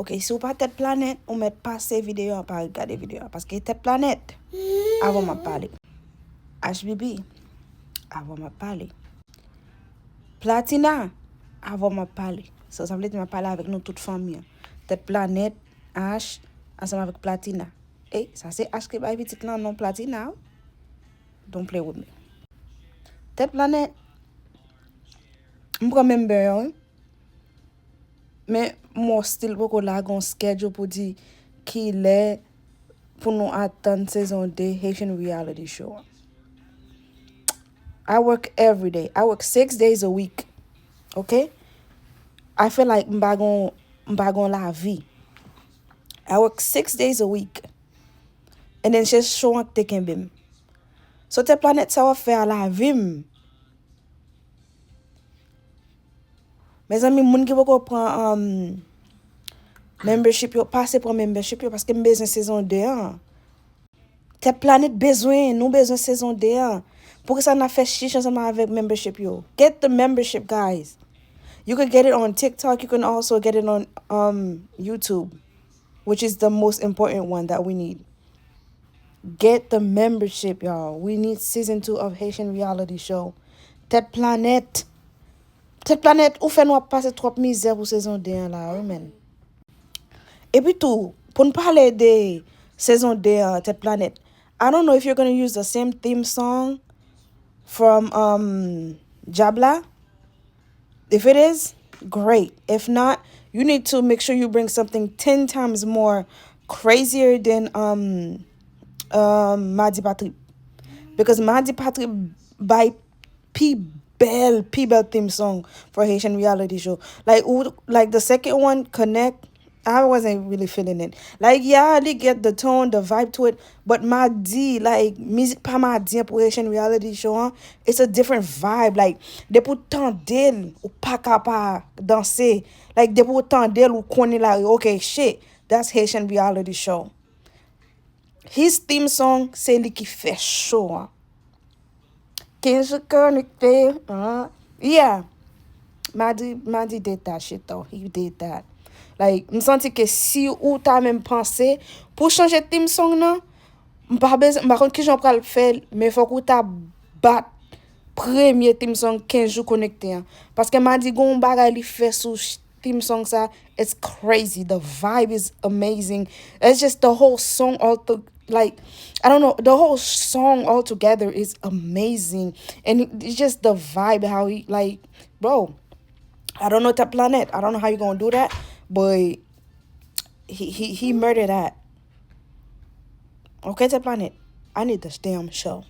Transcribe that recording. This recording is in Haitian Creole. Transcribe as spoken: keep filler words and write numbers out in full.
Ok, si w pa Tèt Planèt, ou mèt pase videyo a, pa gade videyo a. Paske Tèt Planèt, avan m ap pale. H B B, avan m ap pale. Platina, avan m ap pale. So, sa vle di m ap pale avèk nou tout fanmi an. Tèt Planèt, H, ansanm avèk Platina. E, sa se H ki bay pitit lan non Platina, wi. Don't play with me. Tèt Planèt, m pran member an, wi. Men, m still poko lage yon schedule pou di kilè pou nou atann sezon de Haitian Reality Show an. I work every day. I work six days a week. Ok? I feel like m pa gon, m pa gon lavi. I work six days a week. And then se show an k te kenbe m. So Tèt Planèt, sa w ap fè a lavi m? Mezanmi, moun ki poko pran, um, membership yo, pase pran membership yo, paske m bezwen sezon de an. Tèt Planèt bezwen, nou bezwen sezon de an. Poukisa n ap fè chich ansanm avèk membership yo? Get the membership, guys. You can get it on TikTok, you can also get it on, um, YouTube, which is the most important one that we need. Get the membership, y'all. We need season two of Haitian Reality Show. Tèt Planèt. Tèt Planèt, ou fè nou ap pase twòp mizè pou sezon de an la, wi, men. Epi tou, pou n pale de sezon de an, Tèt Planèt, I don't know if you're gonna use the same theme song from, um, Djab la. If it is, great. If not, you need to make sure you bring something ten times more crazier than, um, um, Madi Pa Trip. Because Madi Pa Trip bay pi bèl, pi bèl theme song for Haitian reality show. Like, ou, like the second one, Connect, I wasn't really feeling it. Like, yeah, li get the tone, the vibe to it, but Madi, like, mizik pa Madi an pou Haitian reality show an, it's a different vibe. Like, depi w tande l, ou pa ka pa danse. Like, depi w tande l, ou konnen la, ok, shit, that's Haitian reality show. His theme song, se li ki fè show an. Kenjou konekte, ah. Yeah. Madi, Madi did that shit though. He did that. Like, m santi ke si ou ta menm panse pou chanje theme song nan, m pa bezwen, m pa konn kijan w pral fè l, men fòk ou ta bat premye theme song Kenjou konekte an. Paske Madi gon bagay li fè sou ch-, theme song sa, it's crazy. The vibe is amazing. It's just the whole song all th-, like, I don't know, the whole song all together is amazing. And it's just the vibe how he, like, bro, I don't know Tèt Planèt. I don't know how you gonna do that, but he, he, he murdered that. Ok, Tèt Planèt, I need this damn show.